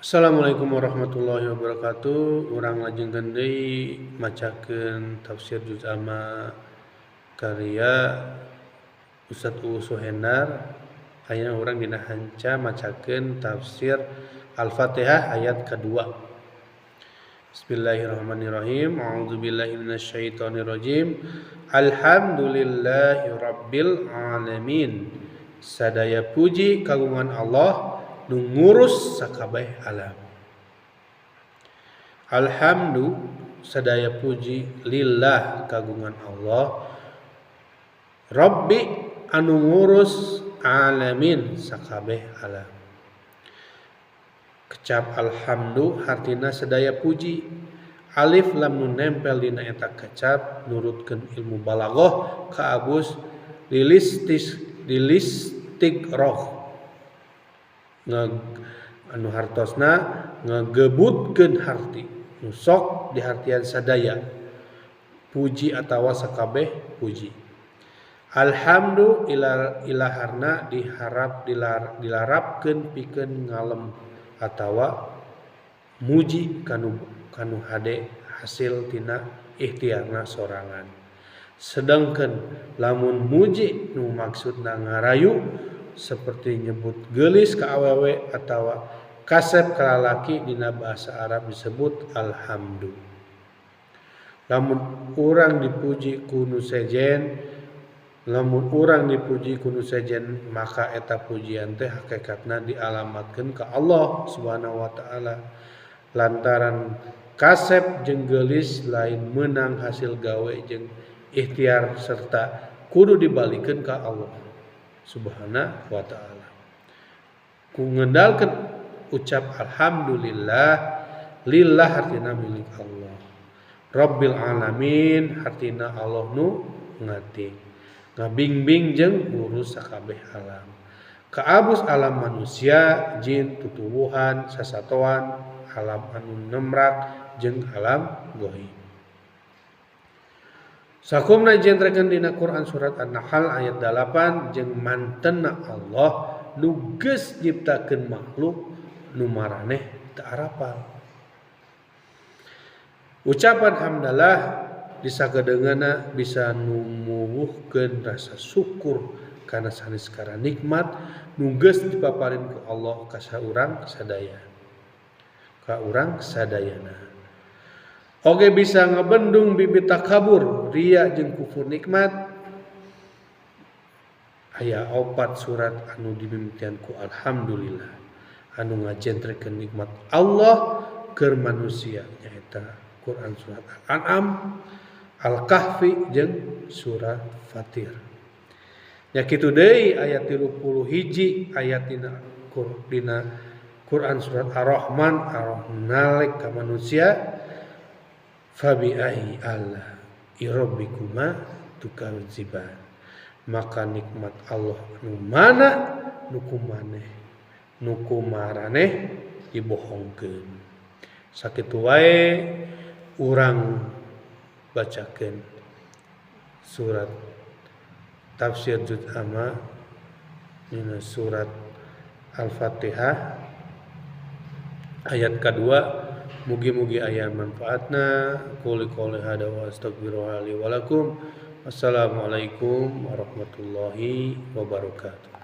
Assalamualaikum warahmatullahi wabarakatuh. Urang lajengkeun deui macakeun tafsir juz amma karya Ustaz Uu Suhendar. Ayeuna urang dina hanca macakeun tafsir Al-Fatihah ayat kedua. Bismillahirrahmanirrahim. A'udzubillahi minasyaitonirrajim. Alhamdulillahi rabbil alamin. Sadaya puji kagungan Allah nu ngurus sakabeh alam. Alhamdu sadaya puji lillah kagungan Allah Rabbi anu ngurus alamin sakabeh alam. Kecap alhamdu hartina sadaya puji. Alif lam nu nempel dina eta kecap nurutkeun ilmu balaghah kaabus lilistigroh anu hartosna ngagebutkeun harti nu sok dihartian sadaya puji atawa sakabeh puji. Alhamdu ilaharna diharap dilarapkeun pikeun ngalem atawa muji kanu hade hasil tina ikhtiarna sorangan. Sedangkan lamun muji nu maksudna ngarayu seperti nyebut geulis ka awewe atawa kasep ka lalaki dina bahasa Arab disebut alhamdu. Lamun urang dipuji ku nu sejen, lamun urang dipuji ku nu sejen maka eta pujian teh hakikatna dialamatkeun ka Allah Subhanahu wa taala. Lantaran kasep jeung geulis lain meunang hasil gawe jeung ikhtiar serta kudu dibalikeun ka Allah Subhanahu wa ta'ala. Ku ngendalkeun ucap alhamdulillah, lillah artina milik Allah, Rabbil alamin artina Allah nu ngati ngabingbing jeung ngurus sakabeh alam. Kaabus alam manusia, jin, tutuwuhan, sasatoan, alam anu nemrak jeung alam goib. Sakumna jentrekeun dina Quran surat An-Nahl ayat 8 jeung mantenna Allah nu geus nyiptakeun makhluk nu maraneh teu arapal. Ucapan hamdalah disakedeungeunna bisa numuwuhkeun rasa syukur kana sanes kana nikmat nu geus dipaparin ku Allah ka saurang sadaya. Ka urang sadayana. Oge bisa ngebendung bibit takabur, ria jeung kufur nikmat. Aya 4 surat anu dimimitian ku alhamdulillah anu ngajentrekeun nikmat Allah keur manusia nyaeta Quran surat Al-An'am, Al-Kahfi jeung surat Fatir. Nya kitu deui ayat 31 ayat dina Quran surat Ar-Rahman, Ar-Rahman ka manusia. Fabi ayyi alla rabbikuma tukadziban. Maka nikmat Allah nu mana nu kumaneh nu kumaraneh dibohongkeun. Sakitu wae urang bacakeun surat tafsir juz amma dina surat Al-Fatihah ayat kedua. Mugi-mugi aya manfaatna. Quli qouli hada wa astaghfirullahi wa lakum. Assalamualaikum warahmatullahi wabarakatuh.